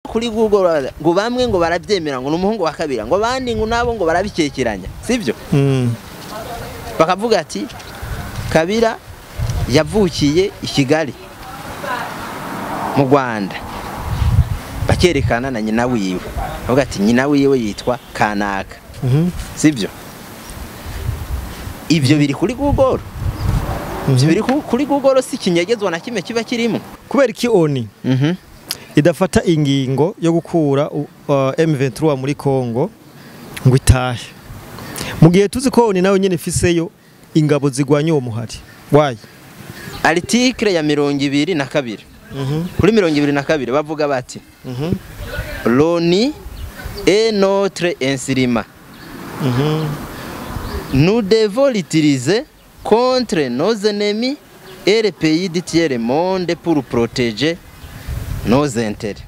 Kuri Google ngo bamwe ngo barabyemera ngo n'umuhungu wa Kabira, ngo abandi ngo nabo ngo barabikekeranya, sivyo? Bakavuga ati Kabira yavukiye i Kigali mu Rwanda, bakerekana na nyina wiwe, bavuga ati nyina wiwe yitwa kanaka, sivyo? Ivyo biri kuri Google, ivyo biri kuri Google, si kinyegezwa na kimwe kiba kirimo. Kubera iki ONU idafata ingingo yo gukura M23 muri Congo ngo itahe, mu gihe tuzi ko ONU nayo nyene ifiseyo ingabo zigwanya uwo muhari? Why? Article ya 22, kuri 22 bavuga bati: "L'ONU est notre instrument. Nous devons l'utiliser contre nos ennemis et les pays du tiers monde pour protéger nos intérêts."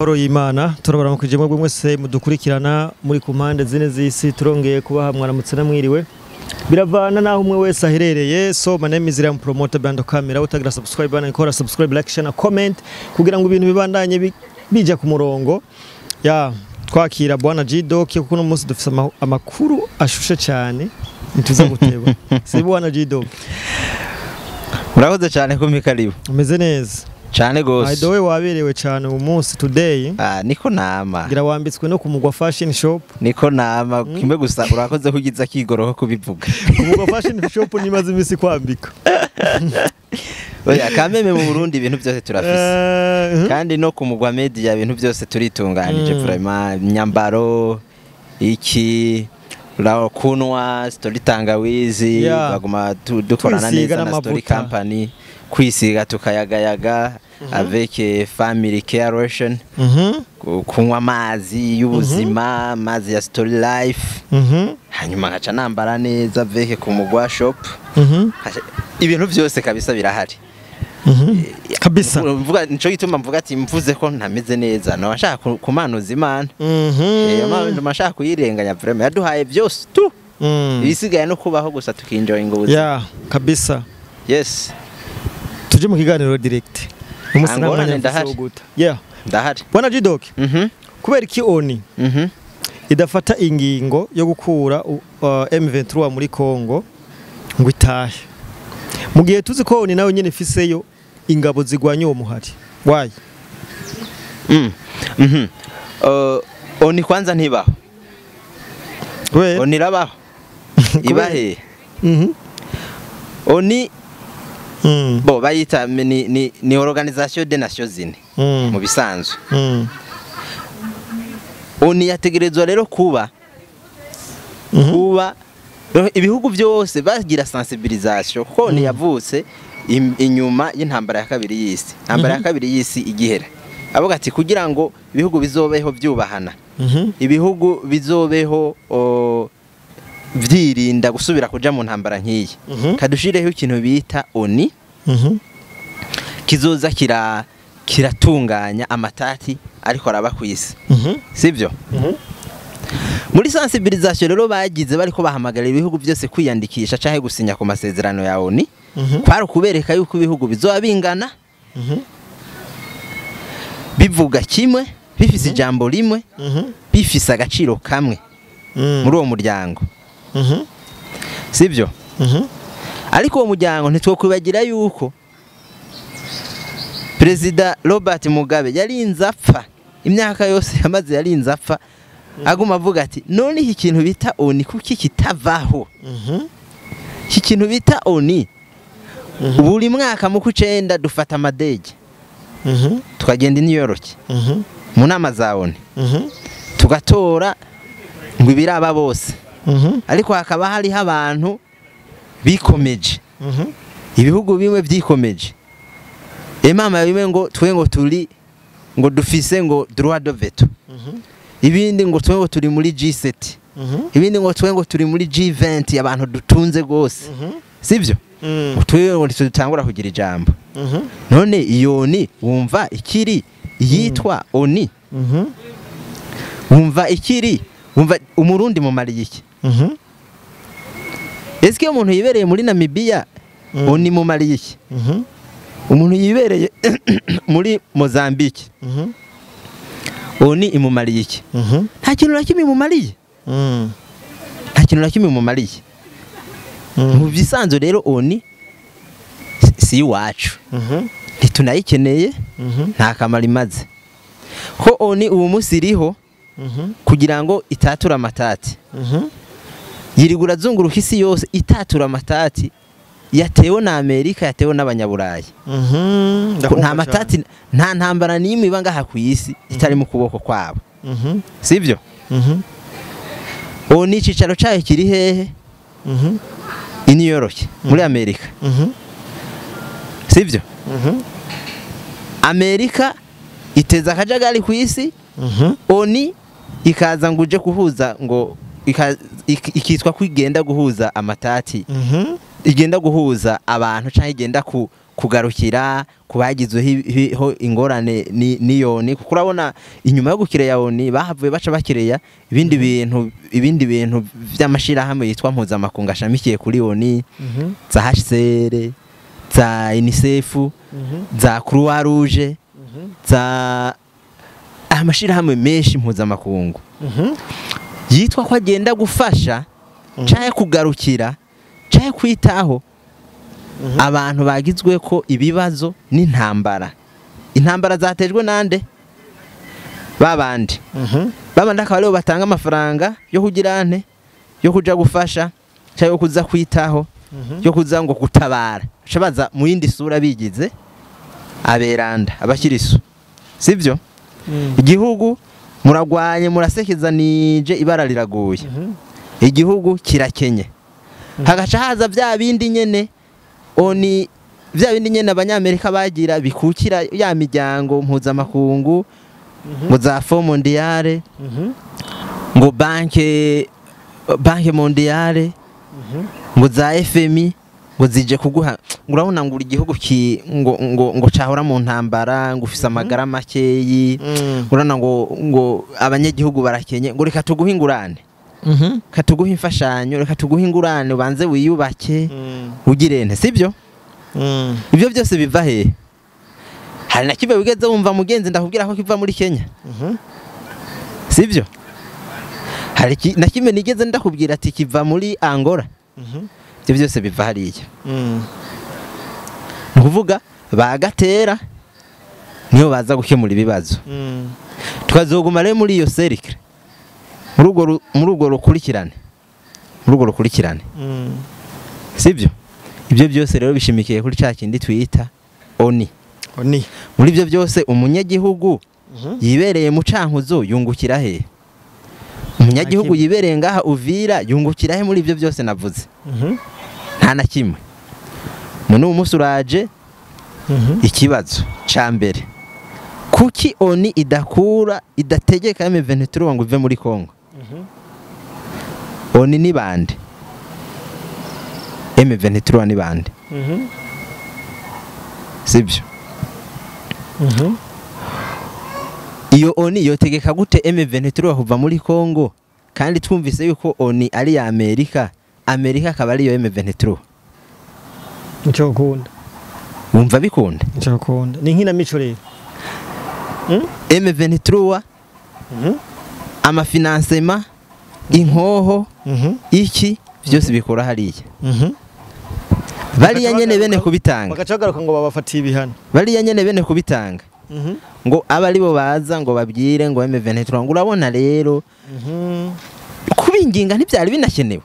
Mahoro y'Imana, turabaramukije mwebwe mwese mudukurikirana muri ku mpande zine z'isi. Turongeye kubaha mwaramutse namwiriwe, biravana naho umwe wese aherereye. So my name is Ram Promoter Bando Camera. Utagira subscribe bana ikora subscribe, like, share na comment kugira ngo ibintu bibandanye bija ku murongo. Ya twakira bwana G-Doc, kuko uno munsi dufise amakuru ashushe cyane, ntituza guteba. Si bwana G-Doc? Murakoze cyane kumpa karibu. Umeze neza? Cyane By gose. the way, waberewe cyane uyu munsi today. Ah, niko nama. Ngira wambitswe no ku Mugwa Fashion Shop. Niko nama, kimwe gusa urakoze kugiza kigoro ko kubivuga. Umugwa Fashion Shop nimaze imisi kwambika. Oya, kameme mu Burundi ibintu byose turafise. Kandi no ku Mugwa Media ibintu byose turitunganije, vraiment, imyambaro iki kunwa Story Tangawizi, baguma dukorana Twisiga neza na Story n'amavuta. Company, kwisiga tukayagayaga avec Family Care Lotion, kunywa amazi y'ubuzima, amazi ya Story Life, hanyuma nkaca nambara neza avec ku Mugwa Shop. Ibintu byose kabisa birahari. Kabisa. Mvuga nico gituma mvuga ati mvuze ko ntameze neza, no nshaka kumanuza Imana. Imana nshaka kuyirenganya, vraiment yaduhaye byose tu, ibisigaye no kubaho gusa tukinjoyinga ubuzima. Ya kabisa. Yes. Tuje mu kiganiro direct. Umunsi Nta ngorane, nta mwanya mfise ndahari. wo guta. Yeah. Ndahari. Bwana G-Doc, kubera iki ONU idafata ingingo yo gukura M23 muri Congo ngo itahe, mu gihe tuzi ko ONU nayo nyene ifiseyo ingabo zigwanya uwo muhari? Why? ONU kwanza ntibaho. Kubera ONU irabaho? Ibahe? ONU bo bayita ni Organisation des Nations Unies mu bisanzwe. ONU yategerezwa rero kuba ibihugu byose bagira sensibilisation, kuko ONU yavutse inyuma y'intambara ya kabiri y'isi. Intambara ya kabiri y'isi igihera, avuga ati kugira ngo ibihugu bizobeho byubahana, ibihugu bizobeho vyirinda gusubira kuja mu ntambara nk'iyi, kadushireho ikintu bita ONU kizoza kiratunganya amatati ariko araba ku isi, sivyo? Muri sensibilisation rero bagize, bariko bahamagara ibihugu byose kwiyandikisha canke gusinya ku masezerano ya ONU, kwari ukubereka yuko ibihugu bizoba bingana, bivuga kimwe, bifise ijambo rimwe, bifise agaciro kamwe muri uwo muryango, sivyo? Ariko uwo muryango ntitwokwibagira yuko Perezida Robert Mugabe yarinze apfa, imyaka yose yamaze yarinze apfa aguma avuga ati none iki kintu bita ONU kuki kitavaho? Iki kintu bita ONU, buri mwaka mu kw'icenda dufata amadege tukagenda i New York mu nama za ONU, tugatora ngo ibiraba bose, ariko hakaba hariho abantu bikomeje, ibihugu bimwe byikomeje, imama bimwe ngo twe ngo turi ngo dufise ngo droit de veto, ibindi ngo twe ngo turi muri G7, ibindi ngo twe ngo turi muri G20, abantu dutunze gose, sivyo? Ngo twe ngo ntitutangura kugira ijambo. None iyo ni wumva ikiri yitwa ONU? Wumva ikiri, wumva Umurundi mumariye iki? Ese iyo umuntu yibereye muri Namibia, ONU mumariye iki? Umuntu yibereye muri Mozambique, ONU imumariye iki? Nta kintu na kimwe imumariye. Nta kintu na kimwe imumariye. Mu bisanzwe rero ONU si iwacu, ntitunayikeneye, nta kamaro imaze. Ko ONU ubu munsi iriho kugira ngo itature amatati, yirigura azunguruka isi yose itatura amatati yatewe na Amerika, yatewe n'abanyaburayi. Nta matati, nta ntambara n'imwe iba ngaha ku isi itari mu kuboko kwabo, sibyo? ONU icicaro cayo kiri hehe? I New York muri Amerika, sibyo? Amerika iteza akajagari ku isi, ONU ikaza ngo uje kuhuza, ngo ikitwa kwigenda guhuza amatati, igenda guhuza abantu, cyangwa igenda kugarukira kubagizweho ingorane n'iyoni. Kuko urabona inyuma yo gukireya ONU bahavuye baca bakireya ibindi bintu, ibindi bintu by'amashirahamwe yitwa mpuzamakungu ashamikiye kuri ONU, za HCR, za UNICEF, za Croix Rouge, za amashirahamwe menshi mpuzamakungu yitwa ko agenda gufasha cyangwa kugarukira cyangwa kwitaho abantu bagizwe ko ibibazo n'intambara. Intambara zatejwe nande? Babandi. Babandi akaba aribo batanga amafaranga yo kugira ante, yo kuja gufasha cyangwa yo kuza kwitaho, yo kuza ngo gutabara. Baza mu yindi sura bigize aberanda, abakirisu, sibyo? Igihugu muragwanye, murasekezanije, ibara riraguye, igihugu kirakenye, hagaca haza bya bindi nyene ONU, bya bindi nyene abanyamerika bagira bikukira ya miryango mpuzamakungu, ngo za Fonds mondiale, ngo banque mondiale, ngo za FMI, ngo zije kuguha, ngo urabona ngo igihugu ki ngo ngo ngo cahora mu ntambara, ngo ufise amagara makeyi, urabona ngo ngo abanyagihugu barakenye, ngo reka tuguhe ingurane, reka tuguhe imfashanyo, reka tuguhe ingurane ubanze wiyubake, ugirente, sibyo? Ibyo byose biva he? Hari na kimwe wigeze wumva mugenzi ndakubwira ko kiva muri Kenya, sibyo? Hari na kimwe nigeze ndakubwira ati kiva muri Angola. Ibyo byose biva hariya. Ni ukuvuga bagatera niyo baza gukemura ibibazo. Tukazoguma rero muri iyo cercle, muri urwo rukurikirane, muri urwo rukurikirane, sibyo? Ibyo byose rero bishimikiye kuri cya kindi twita ONU. Muri ibyo byose umunyagihugu yibereye mu Cankuzo yungukira he? Umunyagihugu yibereye ngaha Uvira yungukira he muri ibyo byose navuze? Nta na kimwe. None uyu munsi uraje ikibazo ca mbere, kuki ONU idakura idategeka M23 ngo ive muri Kongo? ONU ni bande? M23 ni bande? Sibyo? Iyo ONU yotegeka gute M23 kuva muri Kongo kandi twumvise yuko ONU ari ya Amerika, Amerika akaba ari yo M23? Nico kunda. Wumva bikunda? Nico kunda. Ni nkina mico rero. M23 amafinansema, inkoho, iki byose bikora hariya. Bariya nyene bene kubitanga. Bagacagaruka ngo babafatiye ibihano. Bariya nyene bene kubitanga. Ngo aba aribo baza ngo babwire ngo M23 ngo urabona rero kubinginga ntibyari binakenewe.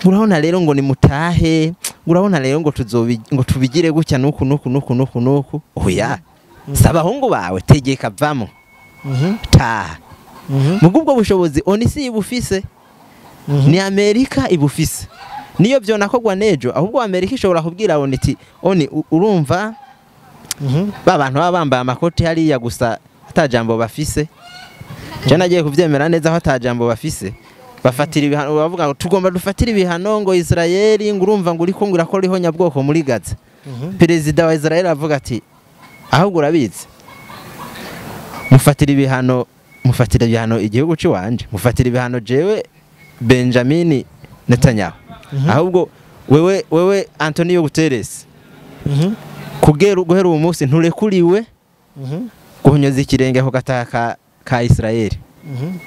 Urabona rero ngo ni mutahe, urabona rero ngo tuzobi ngo tubigire gutya nuku nuku nuku nuku nuku. Oya. Sabahungu bawe tegeka vamo. Taha. Mugo ubwo bushobozi ONU si ibufise. Ni Amerika ibufise. Niyo byo nakogwa nejo, ahubwo Amerika ishobora kubwira ONU iti ONU urumva ba bantu baba bambaye amakoti hariya gusa atajambo bafise. Je nagiye kuvyemera neza ko atajambo bafise. Bafatira ibihano, bavuga ngo tugomba dufatira ibihano ngo Israeli, ngo urumva ngo uriko ngo urakora iho nyabwoko muri Gaza. Perezida wa Israel avuga ati ahubwo urabizi, mufatira ibihano, mufatira ibihano igihugu ciwanje, mufatira ibihano jewe Benjamin Netanyahu. Ahubwo wewe Antonio Guterres, Kugera guhera uwo munsi nturekuriwe guhonyoza ikirenge ku gataka ka Israel.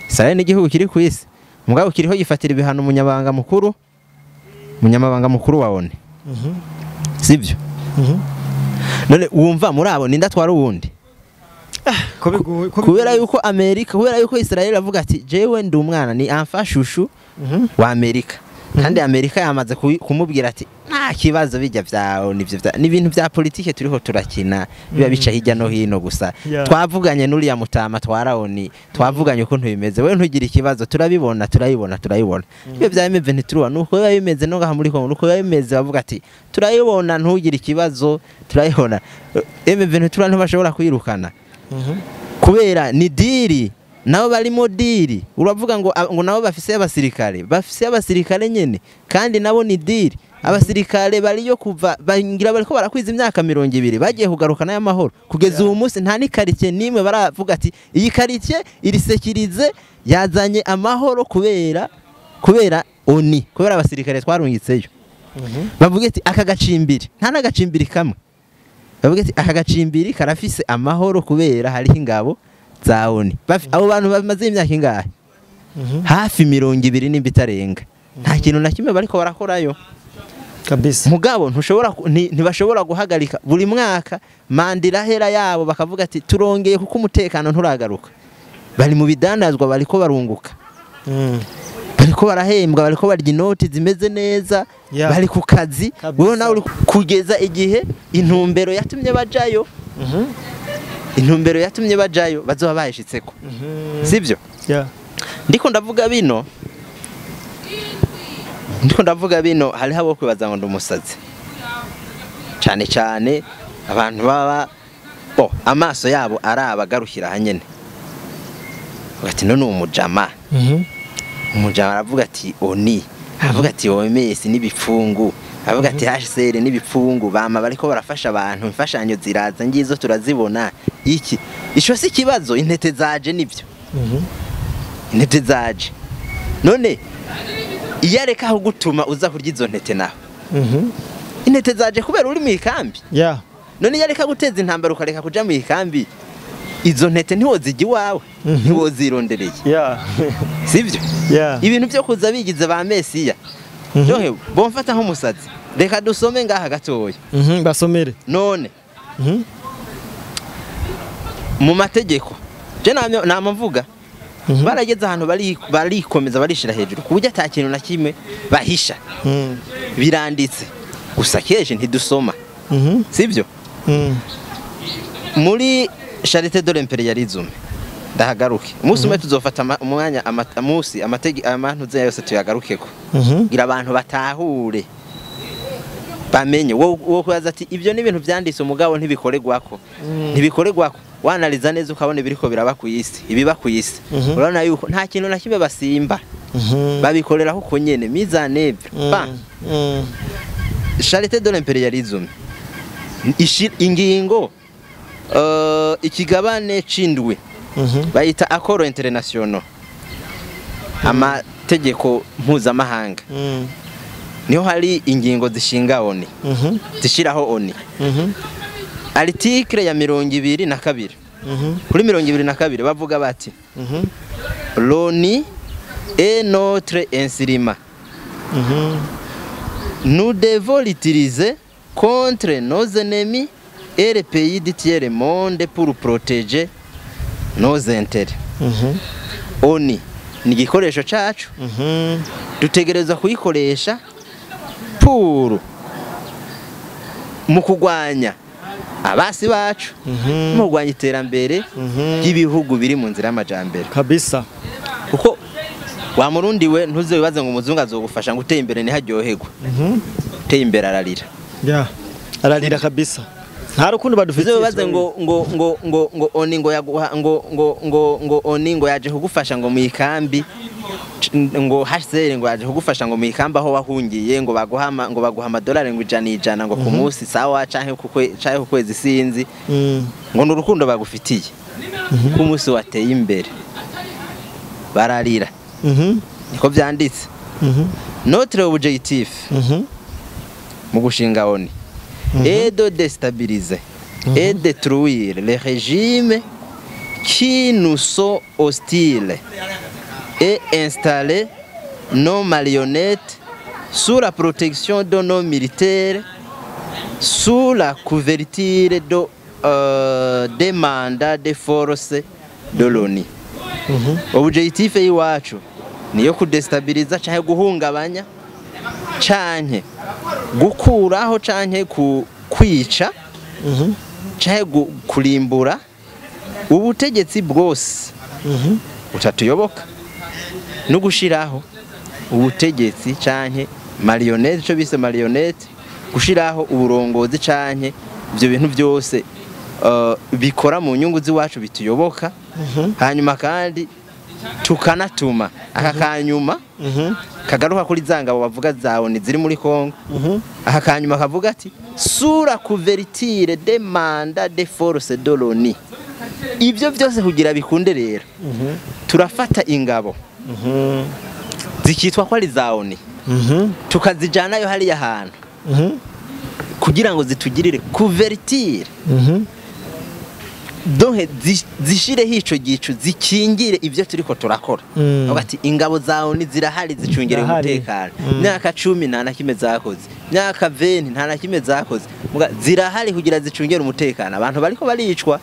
Israel ni igihugu kiri ku isi, mugabo kiriho gifatira ibihano umunyamabanga mukuru wa ONU, sibyo? None wumva muri abo ninde atwara uwundi? Ko bigoye Kubera yuko Amerika, kubera yuko Israel avuga ati: "Jewe ndi umwana, ni enfant chouchou wa Amerika." Kandi Amerika yamaze kumubwira ati: "Nta kibazo, bijya vyawe nivyo ni ibintu vya politike turiho turakina, biba bica hirya no hino gusa. Twavuganye n'uriya mutama twara ONU, twavuganye ukuntu bimeze, wewe ntugire ikibazo, turabibona, turabibona, turabibona." Ibyo vya M23 nuko biba bimeze no ngaha muri Kongo, nuko biba bimeze. Bavuga ati: "Turabibona, ntugire ikibazo, turabibona." M23 ntibashobora kwirukana kubera ni deal, nabo barimo deal. Uravuga ngo nabo bafise abasirikare nyene, kandi nabo ni deal. Abasirikare bariyo kuva bangira bariko barakwiza imyaka 20, bagiye kugaruka y'amahoro. Kugeza ubu munsi nta ni quartier nimwe baravuga ati: "Iyi quartier iri sécurisée, yazanye amahoro kubera ONU, kubera abasirikare twarungitseyo." Bavuga ati: "Aka gacimbiri," nta n'agacimbiri kamwe bavuga ati: "Aka gacimbiri karafise amahoro kubera hariho ingabo za ONU." Abo bantu bamaze imyaka ingahe? Hafi 20 nimba itarenga, nta kintu na kimwe bariko barakorayo. Mugabo ntushobora ntibashobora guhagarika. Buri mwaka manda irahera yabo, bakavuga ati: "Turongeye kuko umutekano nturagaruka." Bari mu bidandazwa, bariko barunguka, bariko barahembwa, bariko barya inoti zimeze neza, bari ku kazi. Wewe nawe uri kugeza igihe intumbero yatumye bajayo bazoba bayishitseko, sivyo? Yeah. Ndiko ndavuga bino, hariho abo kwibaza ngo ndi umusazi, cyane cyane abantu baba bo amaso yabo araba agarukira hanyene, ati: "None umujama, umujama aravuga ati ONU, aravuga ati OMS n'ibipfungu, aravuga ati HCR n'ibipfungu, bama bariko barafasha abantu, imfashanyo ziraza ngizo turazibona." Iki ico si ikibazo? Intete zaje, nivyo, intete zaje. None iyo areka aho gutuma uza kurya izo ntete naho? Intete zaje kubera uri mu ikambi. None iyo areka guteza intambara, ukareka kuja mu ikambi, izo ntete ntiwozijya iwawe, ntiwozirondereye, sivyo? Yeah. Ibintu byo kuza bigize ba mesiya, Johe bomfata nk'umusazi. Reka dusome ngaha gatoya. Basomere. None mu mategeko je nama mvuga, barageze ahantu barikomeza, barishira hejuru ku buryo ata kintu na kimwe bahisha. Biranditse gusa kenshi ntidusoma, sibyo? Muri Charte de l'impérialisme, ndahagaruke umunsi umwe, tuzofata umwanya umunsi amantuze yose tuyagarukeko, kugira abantu batahure, bamenye. Wo kubaza ati: "Ibyo ni ibintu byanditse, umugabo ntibikoregwako." Ntibikoregwako, wanaliza neza ukabona ibiriko biraba ku isi, ibiba ku isi, urabona yuko nta kintu na kimwe basimba, babikoreraho uko nyene mise en œuvre pa. Charte de l'impérialisme, ingingo ikigabane c'indwi, bayita accord international, amategeko mpuzamahanga. Niho hari ingingo zishinga ONU, zishiraho ONU. Article ya 22, kuri 22 bavuga bati: "L'ONU est notre instrument. Nous devons l'utiliser contre nos ennemis et les pays du tiers monde pour protéger nos intérêts." ONU ni igikoresho cacu, dutegerezwa kuyikoresha pour mu kurwanya abasi bacu, mu kurwanya iterambere ry'ibihugu biri mu nzira y'amajambere. Kuko wa murundi we, ntuze wibaze ngo umuzungu azogufasha ngo uteye imbere ntiharyoherwe. Uteye imbere ararira. Yeah. Ararira kabisa. Nta rukundo Uze badufitiye. wibaze ngo ONU ngo yaguha ngo ONU ngo yaje kugufasha ngo mu ikambi, ngo HCR ngo yaje kugufasha ngo mu ikambi aho wahungiye, ngo baguha amadolari ngo ijana ijana ngo ku munsi, sawa, canke ku kwezi, sinzi, ngo ni urukundo bagufitiye. Ku munsi wateye imbere bararira. Niko vyanditse. Notre objectif mu gushinga ONU est de déstabiliser et détruire les régimes qui nous sont hostiles et installer nos marionnettes sous la protection de nos militaires, sous la couverture des mandats des forces de l'ONU. Objectif y'iwacu niyo kudestabiliza canke guhungabanya canke gukuraho canke kwica canke kurimbura ubutegetsi bwose utatuyoboka no gushiraho ubutegetsi canke marionnette, ico bise marionnette, gushiraho uburongozi canke ivyo bintu byose bikora mu nyungu z'iwacu bituyoboka. Hanyuma kandi tukanatuma aka kanyuma kagaruka kuri zangabo bavuga zawo ni ziri muri Kongo. Aka kanyuma kavuga ati sous la couverture des mandats des forces de l'ONU. Ivyo byose kugira bikunde rero turafata ingabo zikitwa ko ari za ONU, tukazijanayo hariya hantu kugira ngo zitugirire couverture, donc zishireho ico gicu, zikingire ivyo turiko turakora. Avuga ati ingabo za ONU zirahari zicungere Zirahari. umutekano. Myaka 10 nta na kimwe zakoze, myaka 20 nta na kimwe zakoze. Muga zirahari kugira zicungere umutekano. Abantu bariko baricwa,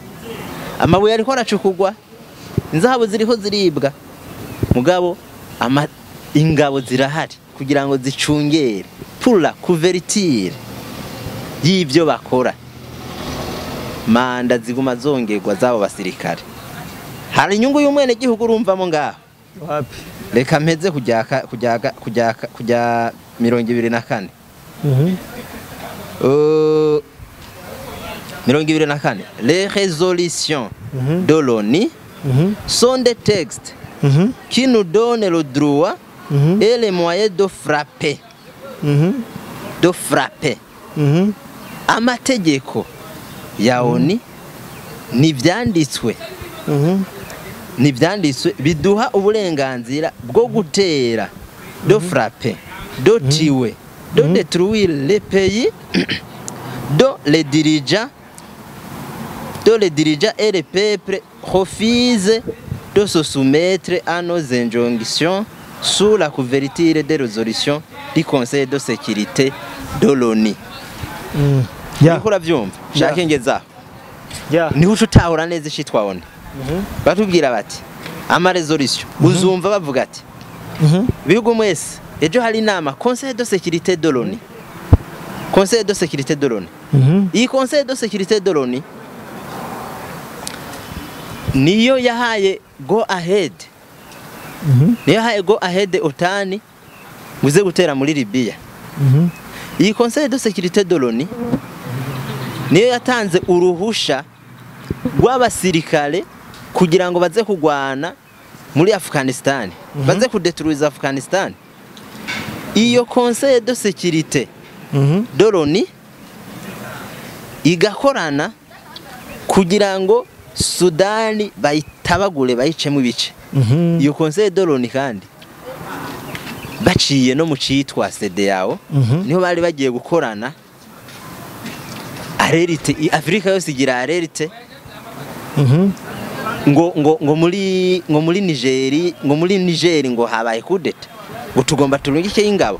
amabuye ariko aracukugwa, inzahabu ziriho ziribwa, mugabo ingabo zirahari kugira ngo zicungere pour la couverture y'ivyo bakora. Manda ziguma zongerwa z'abo basirikare. Hari inyungu y'umwene gihugu urumvamo ngaho? Wapi. Reka mpeze kujya 24. 24. Les résolutions de l'ONU sont des textes qui nous donnent le droit et les moyens de frapper, de frapper. Amategeko ya ONU nivyanditswe, nivyanditswe biduha uburenganzira bwo gutera, de frapper, de tuer, de détruire les pays dont les dirigeants et les peuples refusent de se soumettre à nos injonctions sous la couverture des résolutions du Conseil de sécurité de l'ONU. Ya. Uriko uravyumva? Shaka ingezaho. Ya. Niho uca utahura neza icitwa ONU. Batubwira bati ama résolution, uzumva bavuga ati bihugu mwese ejo hari inama Conseil de sécurité de l'ONU. Conseil de sécurité de l'ONU. Iyi Conseil de sécurité de l'ONU niyo yahaye go ahead. Niyo yahaye go ahead OTAN muze gutera muri Libya. Iyi Conseil de sécurité de l'ONU niyo yatanze uruhusha rw'abasirikare kugira ngo baze kugwana muri Afghanistan, baze kudetruiza Afghanistan. Iyo Conseil de sécurité de l'ONU igakorana kugira ngo Sudani bayitabagure bayicemo ibice. Iyo Conseil de l'ONU kandi baciye no mu citwa CEDEAO, niho bari bagiye gukorana alerte. Afrika yose igira alerte ngo muri Niger, ngo muri Niger ngo habaye coup d'état, ngo tugomba turungike ingabo.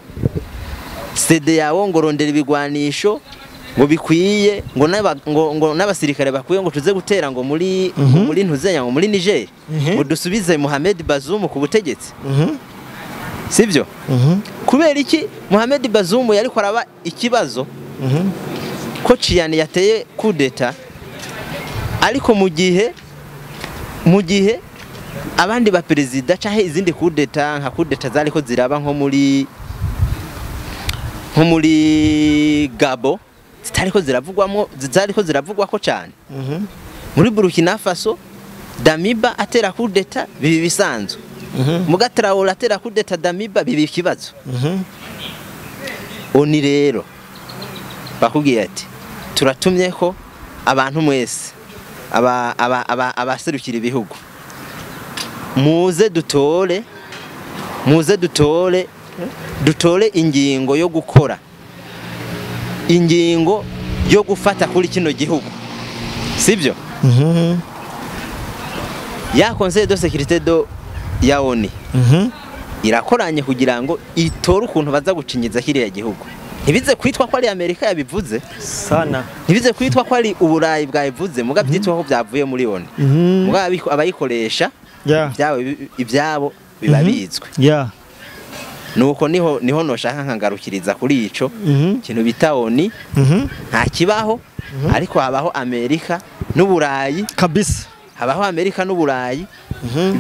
CEDEAO ngo rondera ibigwanisho ngo bikwiye, ngo ngo n'abasirikare bakwiye, ngo tuze gutera ngo muri ngo muri ntuzenya, ngo muri Niger, ngo dusubize Mohamed Bazoum ku butegetsi. Sivyo? Kubera iki Mohamed Bazoum yariko araba ikibazo ko Tchiani yateye coup d'état, ariko mu gihe abandi ba perezida canke izindi coup d'état, nka coup d'état zariko ziraba nko muri Gabo, zitariko ziravugwamo, zitariko ziravugwa ko cyane? Muri Burkina Faso, Damiba atera coup d'état bibi bisanzwe, muga Traoré atera coup d'état Damiba bibi ikibazo. ONU rero bakubwiye ati turatumye ko abantu mwese abaserukira ibihugu muze dutore ingingo yo gukora ingingo yo gufata kuri kino gihugu, sibyo? Ya Conseil de sécurité do ya ONU irakoranye kugira ngo itore ukuntu baza gucinyiza kiriya gihugu. Ntibize kwitwa ko ari Amerika yabivuze sana, ntibize kwitwa ko ari Uburayi bwabivuze, muga byitwa ko byavuye muri ONU. Muga abayikoresha ibyabo biba bizwi. Nuko niho noshaka nkangarukiriza kuri ico kintu bita ONU. Nta kibaho, ariko habaho Amerika n'Uburayi kabisa. Habaho Amerika n'Uburayi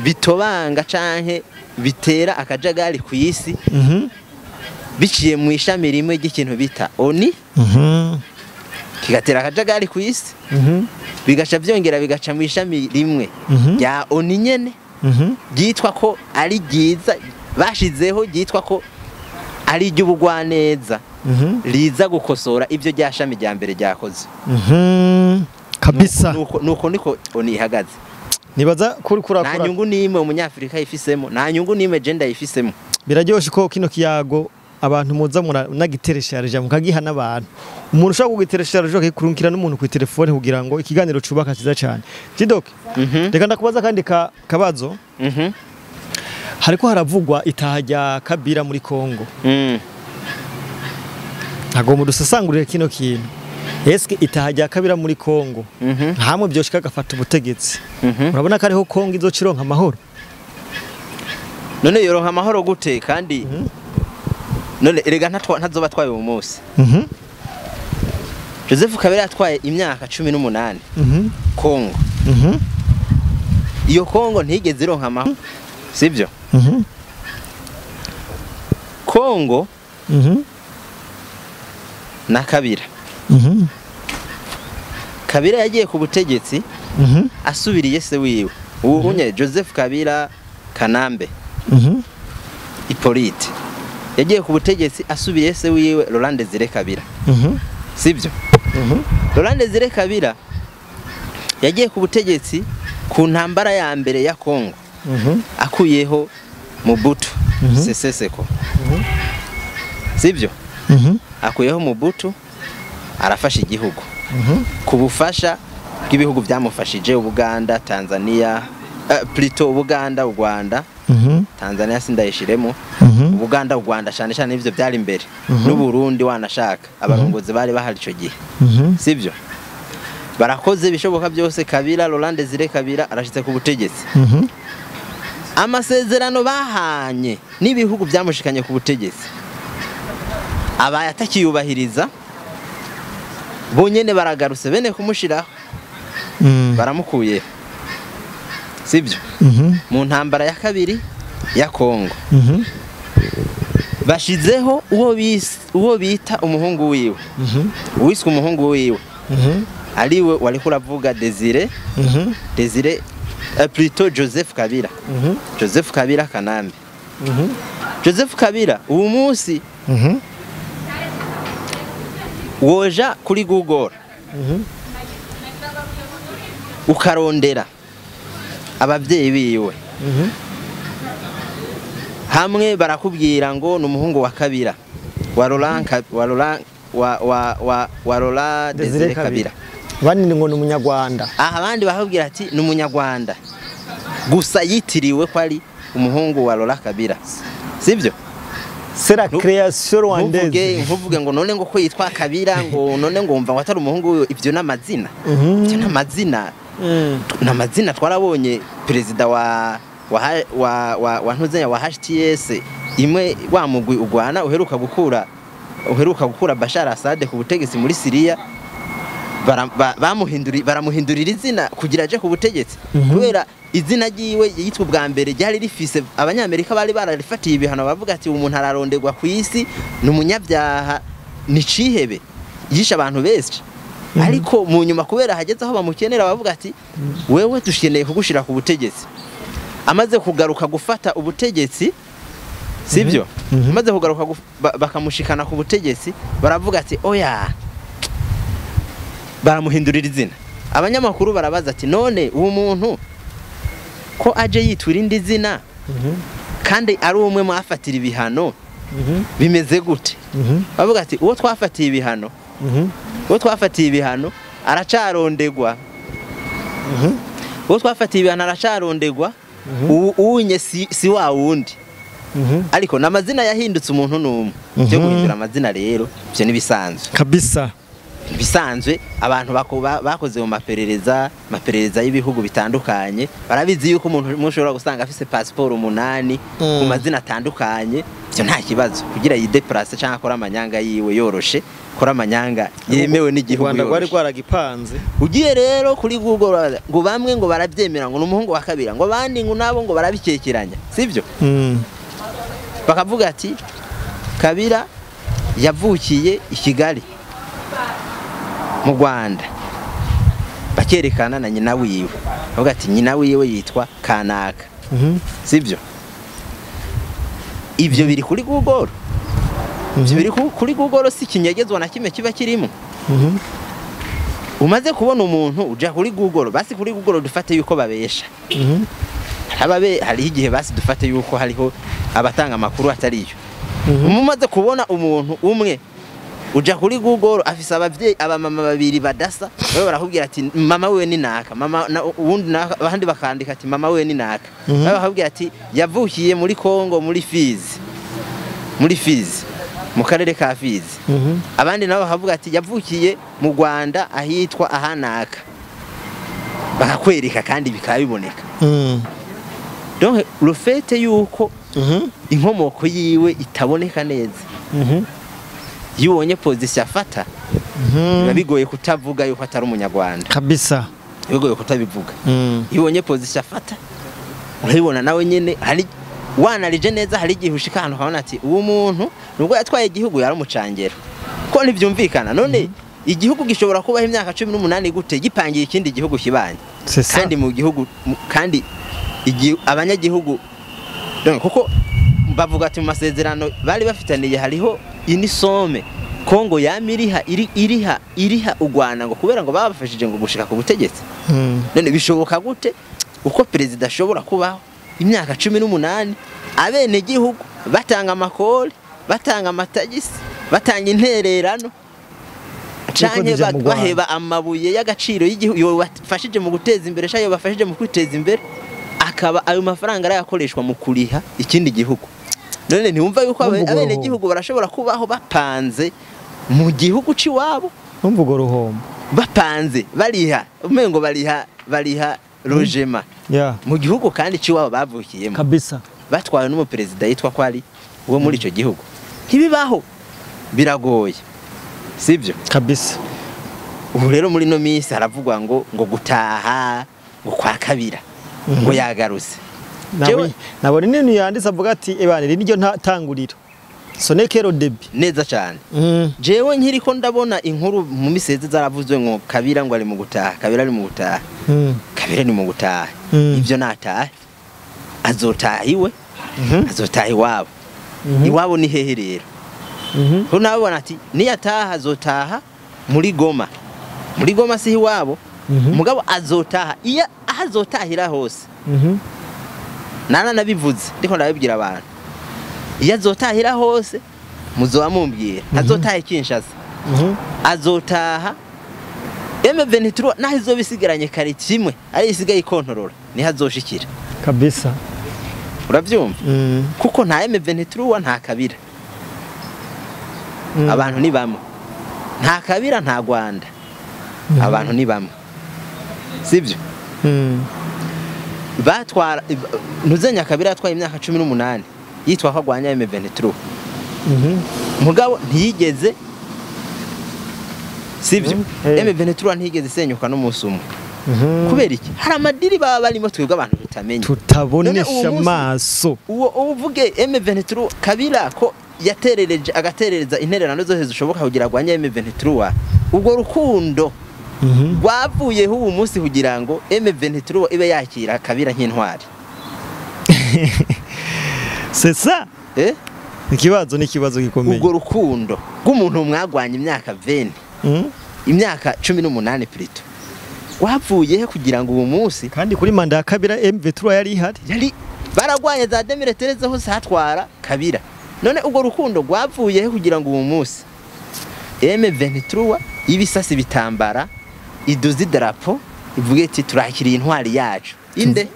bitobanga canke bitera akajagari ku isi biciye mu ishami rimwe ry'ikintu bita ONU, kigatera akajagari ku isi, bigaca byongera bigaca mu ishami rimwe rya ONU nyene, ryitwa ko ari ryiza bashizeho, ryitwa ko ari iry'ubugwaneza, riza gukosora ibyo rya shami rya mbere ryakoze. Kabisa. Nuko niko ONU ihagaze. Nibaza kuri kurakura. Nta nyungu nimwe umunyafrika yifisemo, nta nyungu nimwe gender yifisemo. Biraryoshe ko kino kiyago abantu muza muragiteresharije mukagiha n'abantu. Umuntu ushaka kugiteresharije akikurunkira n'umuntu ku telefone kugira ngo ikiganiro cubaka kiza cyane. Jidoke. Reka ndakubaza kandi kabazo. Hariko haravugwa itaha rya Kabila muri Kongo. Ntago mudusasangurire kino kintu. Eske itaha rya Kabila muri Kongo hamwe byoshika gafata ubutegetsi, urabona ko ariho Kongo izocironka amahoro? None yoronka amahoro gute kandi none erega ntazoba twaye uwo munsi. Joseph Kabila yatwaye imyaka 18 Kongo. Iyo Kongo ntigeze ironka amahoro, sibyo? Kongo na Kabila. Kabila yagiye ku butegetsi asubiriye se wiwe ubunye Joseph Kabila Kanambe Hippolyte yagiye ku butegetsi asubiriye se wiwe Laurent Desire Kabila, sibyo? Laurent Desire Kabila yagiye ku butegetsi ku ntambara ya mbere ya Kongo akuyeho Mobutu Sese Seko, sibyo? Akuyeho Mobutu arafasha igihugu ku bufasha bw'ibihugu byamufashije, Ubuganda, Tanzania, plutôt Ubuganda, u Rwanda, Tanzania sindayishiremo, Ubuganda, u Rwanda cyane cyane ivyo byari imbere, n'u Burundi wanashaka abarongozi bari bahari ico gihe, sibyo? Barakoze bishoboka byose. Kabila, Laurent Desire Kabila arashitse ku butegetsi. Amasezerano bahanye n'ibihugu byamushikanye ku butegetsi abaye atakiyubahiriza, bonyene baragarutse bene kumushiraho, baramukuye, sibyo? Mu ntambara ya kabiri ya Kongo bashizeho uwo bita umuhungu wiwe, uwiswe umuhungu wiwe ariwe wari kuravuga Desire, Desire plutôt Joseph Kabila, Joseph Kabila Kanambe. Joseph Kabila uwo munsi woja kuri Google ukarondera abavyeyi biwe, hamwe barakubwira ngo ni umuhungu wa Kabila, wa Laurent wa Laurent wa wa wa wa Laurent Desire Kabila, abandi ngo ni umunyarwanda. Aha abandi bakubwira ati ni umunyarwanda gusa yitiriwe ko ari umuhungu wa Laurent Kabila, sivyo? C'est la création rwandaise. Nkuvuge ngo none ngo ko yitwa Kabila ngo none ngo umva ngo atari umuhungu, ivyo n'amazina. Ivyo n'amazina. N'amazina twarabonye president wa wa wa wa, wa ntuzenya wa HTS imwe wa mugwi ugwana uheruka gukura Bashar Assad ku butegetsi muri Syria, baramuhindurira izina kugira aje ku butegetsi, kubera izina ryiwe yitwa ubwa mbere ryari rifise abanyamerika bari bararifatiye ibihano, bavuga ati umuntu araronderwa ku isi ni umunyabyaha ni cihebe yishe abantu benshi, ariko mu nyuma kubera hageze aho bamukenera bavuga ati wewe dusheneye kugushira ku butegetsi. Amaze kugaruka gufata ubutegetsi, sibyo? Amaze kugaruka bakamushikana ku butegetsi baravuga ati oya, baramuhindurira izina. Abanyamakuru barabaza ati none uwo muntu ko aje yitwira indi zina kandi ari umwe mwafatira ibihano bimeze gute? Bavuga ati uwo twafatiye ibihano Uwo twafatiye ibihano aracarondegwa. Uwo twafatiye ibihano aracarondegwa. Unye si wa wundi. Ariko n'amazina yahindutse umuntu n'umwe. Byo guhindura amazina rero byo nibisanzwe. Kabisa. Bisanzwe abantu bakoze mu maperereza y'ibihugu bitandukanye barabizi yuko umuntu mushobora gusanga afise passport 8 ku mazina atandukanye, byo nta kibazo kugira yideplace cyangwa akora amanyanga yiwe yoroshe, akora amanyanga yemewe n'igihugu. Rwanda rwari rwaragipanze. Ugiye rero kuri Google ngo bamwe ngo barabyemera ngo n'umuhungu wa Kabila, ngo abandi ngo nabo ngo barabikekeranya, sivyo? Bakavuga ati Kabila yavukiye i Kigali mu Rwanda, bakerekana na nyina wiwe, bavuga ati nyina wiwe yitwa Kanaka. Sivyo? Ivyo biri kuri Google. Ivyo biri kuri Google, si kinyegezwa na kimwe kiba kirimo. Umaze kubona umuntu uja kuri Google, basi kuri Google dufate yuko babesha. Hari igihe basi dufate yuko hariho abatanga amakuru atariyo. Umaze kubona umuntu umwe uja kuri Google afise abavyeyi abamama babiri badasa, wewe barakubwira ati mama wewe ni naka, mama uwundi naka, abandi bakandika ati mama wewe ni naka. Wewe bakubwira ati yavukiye muri Kongo muri Fizi. Muri Fizi, mu karere ka Fizi. Abandi nabo bakavuga ati yavukiye mu Rwanda ahitwa ahanaka. Bakakwereka kandi bikabiboneka. Donc le fait yuko inkomoko yiwe itaboneka neza. Iyo ubonye position afata biba bigoye kutavuga yuko atari umunyarwanda. Kabisa. Bigoye kutabivuga. Iyo ubonye position afata urabibona nawe nyene, hari wanarije neza, hari igihe ushika ahantu ukabona ati uwo muntu nubwo yatwaye igihugu yaramucangera. Ko ntivyumvikana. None igihugu gishobora kubaho imyaka 18 gute gipangiye ikindi gihugu kibanye? Kandi mu gihugu kandi abanyagihugu kuko bavuga ati mu masezerano bari bafitaniye hariho inisome Kongo yamiriha iriha u Rwanda ngo kubera ngo babafashije ngo gushika ku butegetsi. None bishoboka gute uko president ashobora kubaho imyaka 18 abene gihugu batanga amakori, batanga amatagisi, batanga intererano canke baheba amabuye y'agaciro y'igihugu yobafashije mu guteza imbere cyangwa yobafashije mu kwiteza imbere, akaba ayo mafaranga arayakoreshwa mu kuriha ikindi gihugu. None ntiwumva yuko abene gihugu barashobora kubaho bapanze mu gihugu ciwabo? Umva ugo ruhombo. Bapanze bariha, umengo bariha logement. Mu gihugu kandi ciwabo bavukiyemo. Kabisa. Batwawe n'umuperezida yitwa ko ari uwo muri ico gihugu. Ntibibaho. Biragoye. Sivyo? Kabisa. Ubu rero muri no minsi haravugwa ngo gutaha ngo kwa Kabila ngo yagarutse. Nabone nini yanditse avuga ati ebane niryo ntanguriro. Sonekero debi. Neza cyane. Jewe nkiriko ndabona inkuru mu miseze zaravuzwe ngo Kabila ngo ari mu gutaha, Kabila ari mu gutaha. Kabila ni mu gutaha. Ivyo nataha azotaha iwe, azotaha iwabo. Iwabo ni hehe rero? Ko nabona ati niyataha azotaha muri Goma. Muri Goma si iwabo. Mugabo azotaha iya ahazotahira hose. Nana nabivuze ndiko ndabibwira abantu. Iyo azotahira hose muzoba mumbwira. Azotaha Kinshasa. Azotaha M23 naho izobisigaranye kare kimwe ari isigaye ikontorora niho azoshikira. Kabisa. Uravyumva? Kuko nta M23 nta Kabila. Abantu ni bamwe. Nta Kabila nta Rwanda. Abantu ni bamwe. Sivyo? Batwara ntuzenya Kabila atwaye imyaka 18 yitwa ko agwanya M23. Mugabo ntiyigeze, sivyo? M23 ntiyigeze isenyuka n'umunsi umwe. Kubera iki? Hari amadiri baba barimo twebwe abantu tutamenya, tutabonesha amaso. Uwo uvuge M23 Kabila ko yaterereje agaterereza intererano zose zishoboka kugira agwanye M23, ubwo rukundo rwavuyeho uwo munsi kugira ngo M23 ibe yakira Kabila nk'intwari. C'est ça? Ikibazo ni ikibazo gikomeye. Ubwo rukundo rw'umuntu mwagwanye imyaka 20, imyaka 18 plutôt, rwavuyeho kugira ngo uwo munsi kandi kuri manda ya Kabila M23 yari ihari. Yari baragwanye za 2013 hose hatwara Kabila. None ubwo rukundo rwavuyeho kugira ngo uwo munsi M23 Ibisasi bitambara iduza idarapo ivuge iti turakiriye intwari yacu. Inde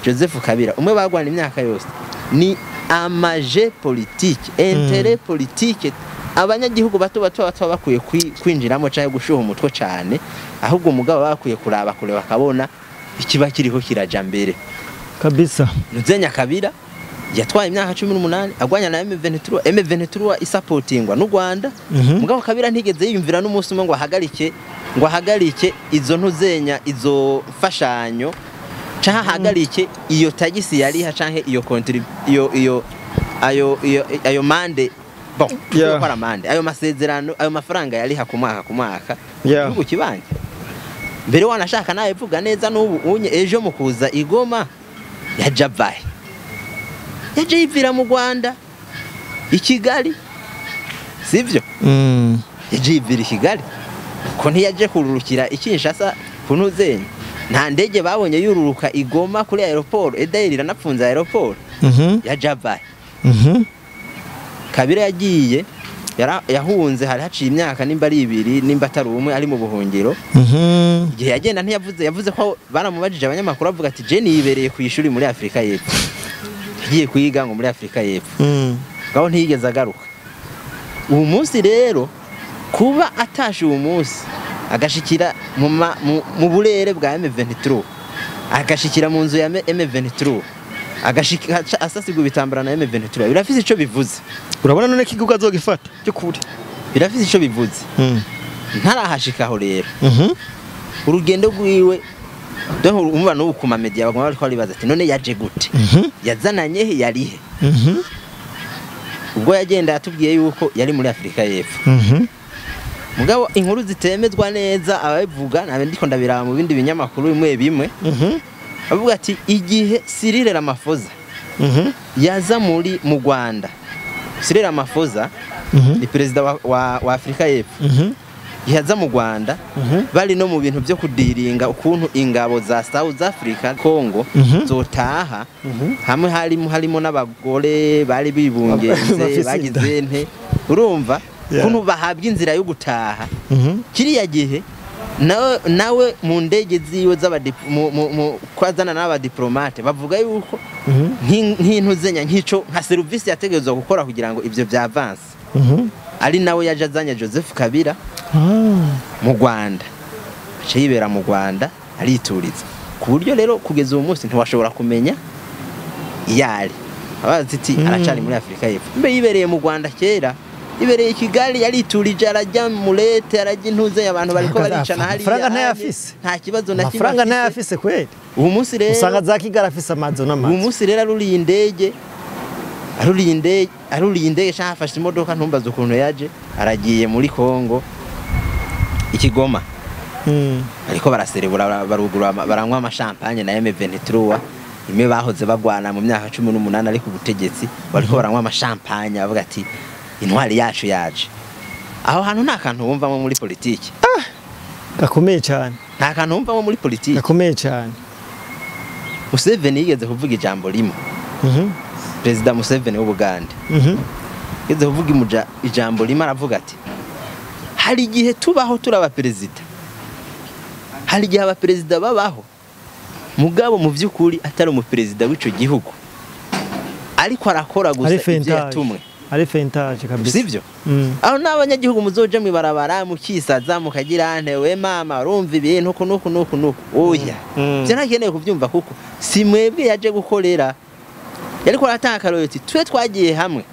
Joseph Kabila umwe bagwana imyaka yose ni amaje politique, intérêt politique. Abanyagihugu bato bato bato bakwiye kwinjiramo cyangwa gushuha umutwe cyane, ahubwo umugabo bakwiye kuraba kure bakabona ikiba kiriho kiraja mbere kabisa. Nuzenya Kabila yatwaye imyaka 18 agwanya na M23, M23 isapotingwa n'u Rwanda. Mugabo Kabila ntigeze yiyumvira n'umunsi umwe ngo ahagarike izo ntuzenya, izo mfashanyo, canke ahagarike iyo tagisi yariha, canke iyo iyo iyo ayo ayo mande, bon, yeah, amande, ayo masezerano, ayo mafaranga yariha ku mwaka ku mwaka igihugu kibanje mbere. Wanashaka nawe vuga neza n'ubu unye ejo mu kuza igoma yaja vahe, yaje yivira mu Rwanda i Kigali, sivyo? Yaje yivira i Kigali ko ntiyaje kururukira i Kinshasa kuntuzenye. Nta ndege babonye yururuka igoma kuri aeroport, edayiri iranapfunze aeroport. Yaje vahe. Kabila yagiye yahunze, hari haciye imyaka nimba ari ibiri nimba atari umwe ari mu buhungiro. Igihe yagenda ntiyavuze, yavuze ko baramubajije abanyamakuru avuga ati je niyibereye ku ishuri muri Afrika y'Epfo, yagiye kwiga ngo muri Afrika y'Epfo, ngaho ntiyigeze agaruka. Uwo munsi rero kuba atashe uwo munsi agashikira mu burere bwa M23, agashikira mu nzu ya M23, agashika asasigwa ibitambara na M23, birafise ico bivuze. Urabona none kiguga azogifata cyukuri, birafise ico bivuze. Ntarahashikaho rero urugendo rwiwe, donc umva n'ubu ku media baguma bariko baribaza ati none yaje gute, yazananye he, yarihe? Ubwo yagenda yatubwiye yuko yari muri Afrika y'Epfo. Mugabo inkuru zitemezwa neza ababivuga nabe ndiko ndabiraba mu bindi binyamakuru bimwe bimwe, bavuga ati igihe Cyril Ramaphosa yaza muri mu Rwanda, Cyril Ramaphosa ni perezida wa Afrika y'Epfo, yaza mu Rwanda bari no mu bintu byo kudiringa ukuntu ingabo za South Africa Congo zotaha hamwe, harimo n'abagore bari bibungenze bagize nte, urumva ukuntu bahabwa inzira yo gutaha. Kiriya gihe nawe mu ndege ziwe kwazana n'abadiplomate bavuga yuko nk'intuzenya nk'ico nka service yategerezwa gukora kugira ngo ivyo vya avance, ari nawe yaje azanye Joseph Kabila mu Rwanda, aca yibera mu Rwanda arituriza, ku buryo rero kugeza uwo munsi ntiwashobora kumenya iyari. Abazi ati aracari muri Afrika y'Epfo, mbe yibereye mu Rwanda kera, ibereye i Kigali yariturije, arajya murete, arajya intuze, abantu bariko baricana hariya, amafaranga ntayafise, nta kibazo na kimwe, amafaranga ntayafise kweli. Uwo munsi rero usanga za Kigali afise amazu n'amazu. Uwo munsi rero aruriye indege cyangwa afashe imodoka, ntumbaze ukuntu yaje, aragiye muri Kongo ikigoma. Ariko baraserebura, barugura, baranywa amashampanye na M23 imwe bahoze bagwana mu myaka 18 ariko ubutegetsi, bariko baranywa amashampanye bavuga ati intwari yacu yaje. Aho hantu nta kantu wumvamo muri politiki. Gakomeye cyane. Nta kantu wumvamo muri politiki. Gakomeye cyane. Museveni yigeze kuvuga ijambo rimwe. Perezida Museveni w'Ubugande. Yigeze kuvuga ijambo rimwe aravuga ati hari igihe tubaho turaba perezida, hari igihe abaperezida babaho mugabo mu by'ukuri atari umuperezida w'ico gihugu, ariko arakora gusa ibyo yatumwe, ari fentage kabisa, sivyo? Aho n'abanyagihugu muzoje mwibarabara mukisaza mukagira nte we mama urumva ibintu kunuku nuku nuku, oya byo ntakeneye kuvyumva kuko si mwebwe yaje gukorera. Yariko aratanga akarorero ati twe twagiye hamwe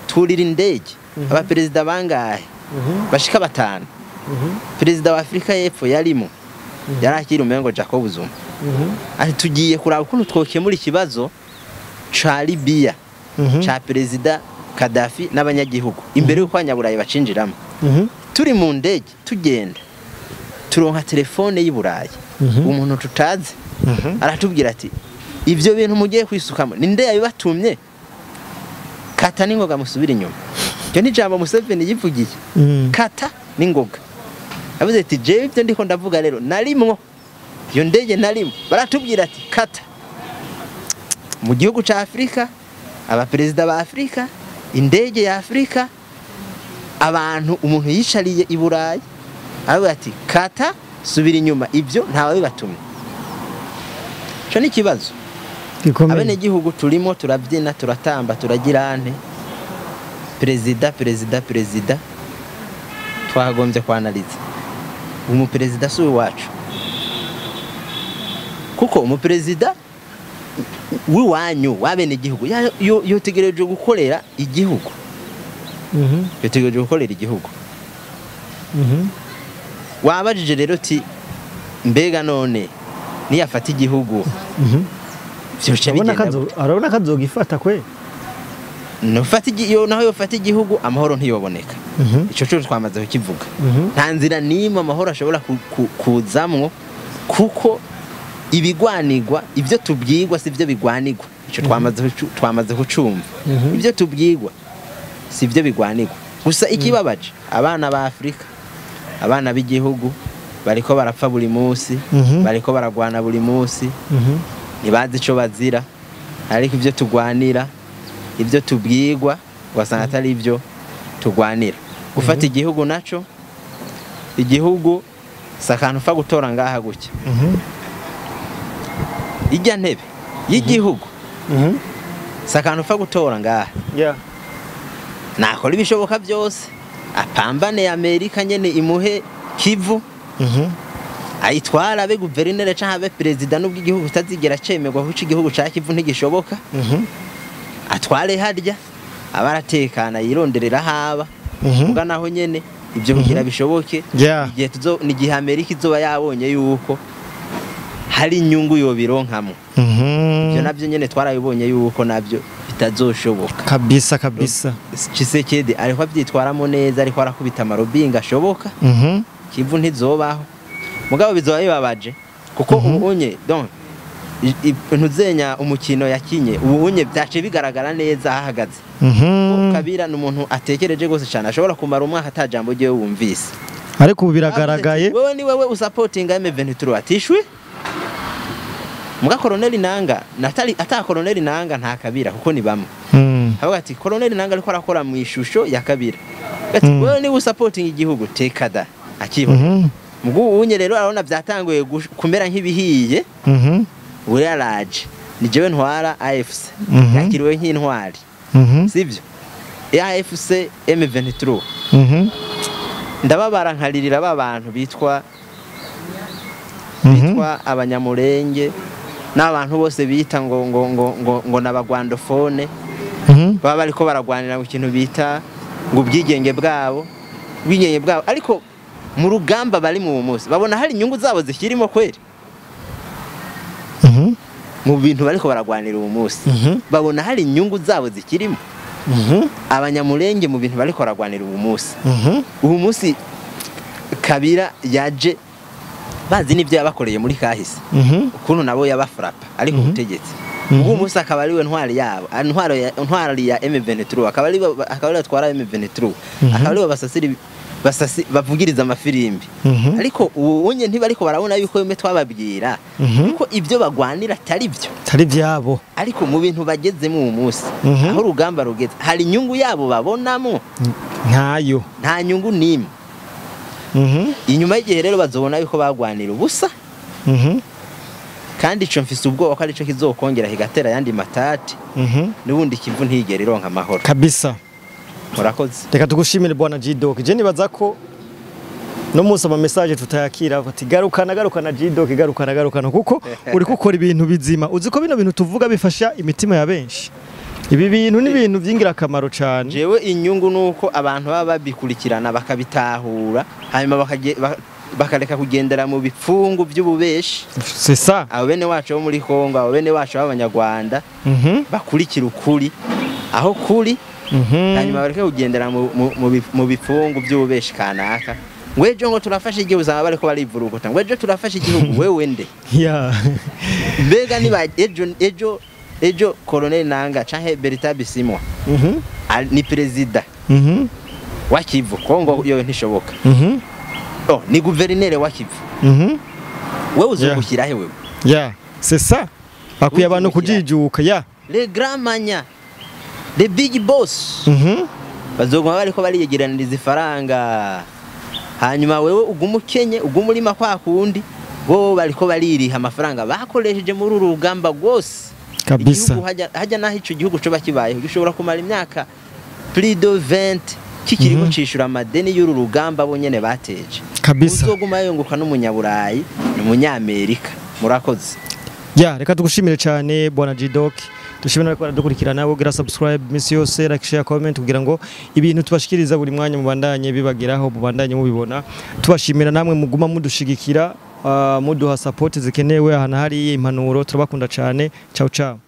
turira indege abaperezida bangahe bashika batanu, perezida wa Afrika y'Epfo yarimo, yarakira umengo Jacob Zuma, ati tugiye kuraba ukuntu twokemura ikibazo ca Libya ca perezida Gaddafi n'abanyagihugu imbere y'uko abanyaburayi bacinjiramo. Turi mu ndege tugenda turonka telefone y'Iburayi, umuntu tutazi aratubwira ati ibyo bintu mugiye kwisukamo ninde yabibatumye, kata n'ingoga musubira inyuma. Icyo ni ijambo Museveni yivugiye, kata n'ingoga. Avuze ati jewe ibyo ndiko ndavuga rero narimwo iyo ndege narimo, baratubwira ati kata. Mu gihugu ca Afrika, abaperezida ba Afrika, indege ya Afrika, abantu umuntu yicariye i Burayi Aravuga ati kata subira inyuma, ibyo ntawe bibatumye. Ico ni ikibazo. Abenegihugu turimo turabyina, turatamba, turagira ante perezida perezida perezida, twagombye kwanaliza umuperezida si uwacu, kuko umuperezida w'iwanyu w'abenegihugu yotegereje gukorera igihugu. Yotegereje gukorera igihugu. Wabajije rero ti mbega none niyafata igihugu arabona kazogifata kwe nufata iyo naho yofata igihugu amahoro ntiyoboneka. Ico cyo twamaze kukivuga. Nta nzira nimwe amahoro ashobora kuzamwo, kuko ibigwanirwa ibyo tubwirwa si byo bigwanirwa. Ico twamaze kucumva. Ibyo tubwirwa si byo bigwanirwa. Gusa ikibabaje abana ba Afrika, abana b'igihugu bariko barapfa buri munsi, bariko baragwana buri munsi, ntibazi ico bazira, ariko ibyo tugwanira, ibyo tubwirwa ugasanga atari ibyo tugwanira. Gufata igihugu naco, igihugu sakantu fa gutora ngaha gutya. Ijya ntebe y'igihugu sakantu fa gutora ngaha. Nakora ibishoboka byose apambane Amerika nyene imuhe Kivu, ayitwara abe guverinere canke abe perezida, nubwo igihugu kitazigera cemerwa kuko igihugu ca Kivu ntigishoboka. Atware harya abaratekana yironderera haba muga naho nyene ibyo kugira bishoboke igihe tuzo ni gihe Amerika izoba yabonye yuko hari inyungu yobironkamo. Ibyo navyo nyene twarabibonye yuko navyo bitazoshoboka kabisa kabisa. Tshisekedi ariko avyitwaramo neza, ariko arakubita amarobinga ashoboka. Kivu ntizobaho mugabo bizoba bibabaje kuko ubunye donc ntuzenya umukino yakinye ubunye byace bigaragara neza ahagaze. Kabira ni umuntu atekereje gose cyane, ashobora kumara umwaka atajambo rye wumvise, ariko ubu biragaragaye. Wewe ni wewe usupportinga M23 atishwe muga Colonel Nanga natali ata Colonel Nanga nta Kabira kuko ni bamwe. Havuga ati Colonel Nanga ariko arakora mu ishusho ya Kabira. Ati wewe ni usupporting igihugu tekada akiho. Mugu unye rero arabona byatanguye kumera nk'ibihiye. Uraraje ni jewe ntwara AFC yakiriwe nk'intwari, sivyo? AFC M23 ndababara nkaririra ba bantu bitwa abanyamurenge n'abantu bose bita ngo ngo ngo ngo ngo nabagwandofone, baba bariko baragwanira mu kintu bita ngo ubwigenge bwabo, ubwigenge bwabo, ariko mu rugamba bari mu munsi babona hari inyungu zabo zikirimo kweri. Mu bintu bariko baragwanira uwo munsi babona hari inyungu zabo zikirimo. Abanyamurenge mu bintu bariko baragwanira uwo munsi, uwo munsi Kabira yaje bazi n'ibyo yabakoreye muri kahise, ukuntu nabo yabafrapa ariko ubutegetsi uwo munsi akaba ariwe ntwari yabo, ntwari ya M23, akaba ari atwara M23, akaba ari basasiri basasi bavugiriza amafirimbi. Ariko ubunye ntibariko barabona yuko yome twababwira kuko ibyo bagwanira atari byo, atari byabo, ariko mu bintu bagezemo uwo munsi aho urugamba rugeze hari inyungu yabo babonamo ntayo, nta nyungu nimwe. Inyuma y'igihe rero bazobona yuko bagwanira ubusa. Kandi ico mfise ubwoba ko arico kizokongera kigatera yandi matati, n'ubundi Kivu ntigera ironka amahoro kabisa. Murakoze. Reka tugushimire bwana G-Dog. Je nibaza ko no munsi ama message tutayakira ati garukana garukana G-Dog, garukana garukana, kuko uri gukora ibintu bizima. Uzi ko bino bintu tuvuga bifasha imitima ya benshi. Ibi bintu ni ibintu by'ingirakamaro cyane. Jewe inyungu nuko abantu baba babikurikirana bakabitahura, hanyuma bakareka kugendera mu bipfungu by'ububeshi. C'est ça. Abo bene wacu bo muri Kongo, abo bene wacu b'abanyarwanda bakurikira ukuri aho kuri, hanyuma bareke kugendera mu bipfungu by'ububeshi kanaka. Ngo ejo ngo turafashe igihugu, uzaba bariko barivuruguta ngo ejo turafashe igihugu, wewe nde? Mbega niba ejo ejo Colonel Nanga canke Bertrand Bisimwa ni perezida wa Kivu, Kongo yo ntishoboka. Oh, ni guverinere wa Kivu. Wewe uzogushyira he wewe? Yeah, c'est ça. Bakwiye abantu kujijuka, yeah. Les grands manya, the big boss. Bazoguma bariko bariyegeraniriza ifaranga. Hanyuma wewe uguma ukenye, uguma urima kwa kundi, bo bariko baririha amafaranga bakoresheje muri uru rugamba rwose. Kabisa. Igihugu hajya naho ico gihugu coba kibayeho gishobora kumara imyaka plus de 20 kikiriko cishura amadeni y'uru rugamba bo nyene bateje. Kabisa. Uzoguma yunguka n'umunyaburayi n'umunyamerika. Murakoze. Ya, reka tugushimire cyane bwana G-Doc. Dushimire ko baradukurikirana, wogira subscribe misi yose, like, share, comment, kugira ngo ibintu tubashikiriza buri mwanya mubandanye bibageraho, mubandanye mubibona. Tubashimira namwe muguma mudushigikira, muduha support zikenewe ahantu hari impanuro. Turabakunda cyane. Ciao ciao.